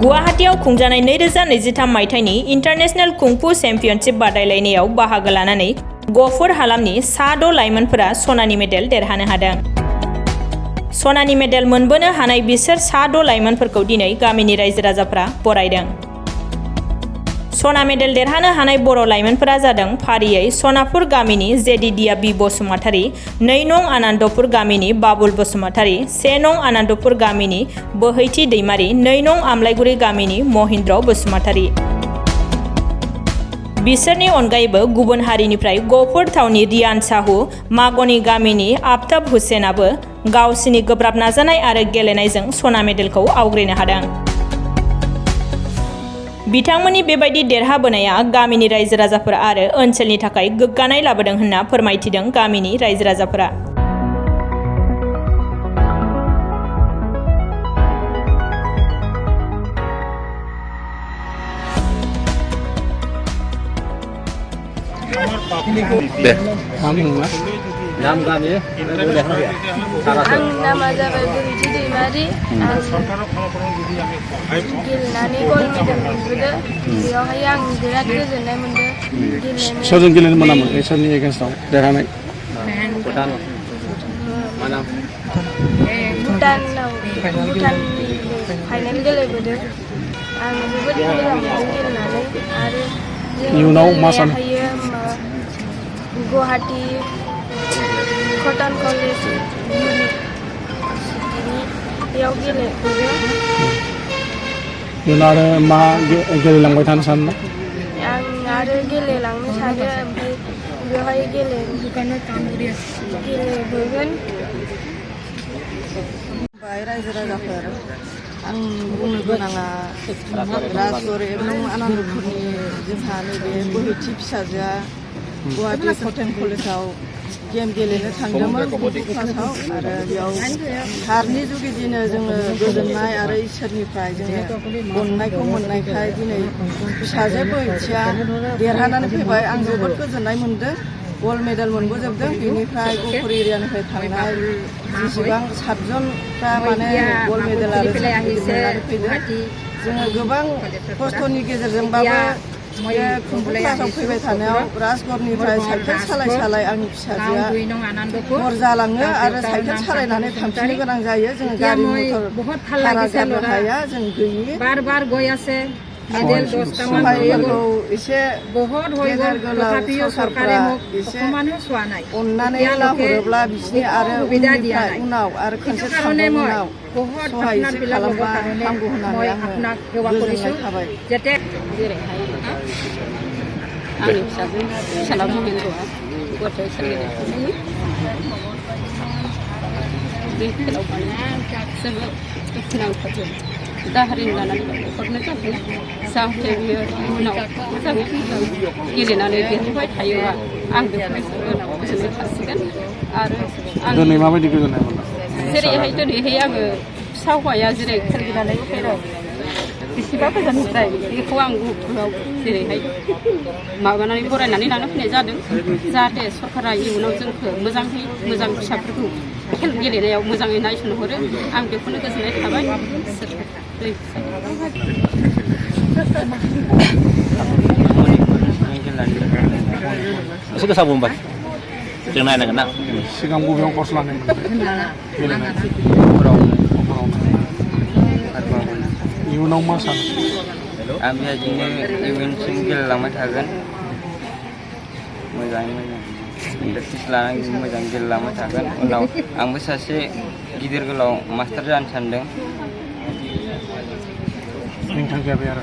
गुवाहाटीआव खुंजानाय 2023 मायथाइनि international kung fu championship बादायलायनायाव बाहागो लानानै गफुर हालामनि सा 6 लाइमोनफोरा सनानि मेडेल देरहानो हादों। सनानि मेडेल मोनबोनो हानाय बिसोर सा 6 लाइमोनफोरखौ दिनै गामिनि रायजो राजाफोरा बरायदों। सना मेडेल देरहानो हानाय बर' लाइमोनफोरा जादों फारियै सनापुर गामिनि जेदिदिया बि बसुमतारी, 2 नं आनन्दपुर गामिनि बाबुल बसुमतारी, 1 नं आनन्दपुर गामिनि बोहैथि दैमारी, 2 नं आमलायगुरि गामिनि महेन्द्र बसुमतारी। बिसोरनि अनगायैबो गुबुन हारिनिफ्राय गफुर थावनि रियान साहू, मागनी गामिनि आफ्ताब हुसैनाबो गावसिनि गोब्राब नाजानाय आरो गेलेनायजों सना मेडेलखौ आवग्रिनो हादों। बिथांमोननि बेबायदि देरहाबोनाया गामिनि रायजो राजाफोर आरो ओनसोलनि थाखाय गोग्गानाय लाबोदों होनना फोरमायथिदों गामिनि रायजो राजाफोरा। नाम गामि नामा जाबाय बोहैथि दैमारी। गेलेनानै गल्ड मेडेल मोनबोदों। बेयावहाय आं बिराद गोजोननाय मोनदों। सोरजों गेलेनो मोनामोन सोरनि एगेन्स्टआव देरहानाय? भुटानाव फाइनाल गेलेबोदों। आं जोबोद मोजां मोनदों गेलेनानै। आरो इयुनाव मा सानो? गुवाहाटी कटन कलेज इउनिभारसिटिनि बेयाव गेलेबोदों। इयुनाव आरो मा गेलेलांबाय थानो सानो? आं आरो गेलेलांनो सानो, ओमफ्राय बेवहाय गेलेबोगोन। रायजो राजाफोर, आं बुंनो गोनाङा राजगर एबं आनन्दपुरनि जोंहा नैबे बोहैथि फिसाजोआ गुवाहाटी कटन कलेजाव गेम गेलेनो थांदोंमोन क्लासाव। आरो बेयाव सारनि जुगिदिनो जोङो गोजोननाय आरो इसोरनिफ्राय जोङो अननायखौ मोननायखाय दिनै फिसाजो बोहैथिया देरहानानै फैबाय। आं जोबोद गोजोननाय मोनदों। गल्ड मेडेल मोनबोजोबदों। बेनिफ्राय गफुर एरियानिफ्राय थांनाय जेसेबां 7 जनफ्रा माने गल्ड मेडेल आरो मोननानै फैदों। जोङो गोबां खस्थ'नि गेजेरजोंबाबो कुंफु क्लासाव फैबाय थानायाव राजगरनिफ्राय साइकेल सालाय आंनि फिसाजोआ हर जालाङो आरो साइकेल सालायनानै थांफिननो गोनां जायो। जोङो गारि मटर भारा गारनो हाया, जों गैयि। सहायफोरखौ एसे गेजेर गोलाव सरकारफ्रा एसे अननानै लाहरोब्ला बिसिनि आरो उनाव आरो खनसे थांनायनि उनाव सहाय एसे खालामबा हामगौ होननानै आङो गोजोननाय थाबाय। आंनि फिसाला महेन्द्रआ गथ' सोलिनाय बे खेलाव जोङो दुखुनांथारजों दाहारिन लानानै हरनो थाखाय जाहाथे बियो उनाव मोजाङै गेलेनानै देरहाबाय थायोबा आं बेखौनो गोजोननाय थासिगोन। आरो दिनै माबायदि गोजोननाय मोनदों? जेरैहाय दिनैहाय आङो फिसा हौवाया जेरै खेलेनानै फैबाय बेसेबा गोजाननिफ्राय बेखौ आं गुबुनाव जेरैहाय माबानानै बरायनानै लाना फैनाय जादों। जाहाथे सरकारा इयुनाव जोंखौ मोजाङै मोजां फिसाफोरखौ खेल गेलेनायाव मोजाङै नायसननो हरो, आं बेखौनो गोजोननाय थाबाय। एसे गोसा बुंबाय जों नायनांगोन ना। सिगां बबेयाव कर्स लानाय इयुनाव मा सानो? आं बेबायदिनो इयुनसिम गेलेलांबाय थागोन। मोजाङै मोजां प्रेक्टिस लानानै मोजां गेलेलांबाय थागोन। उनाव आंबो सासे गिदिर गोलाव मास्टार जानो सानदों। नोंथांखिया बे आरो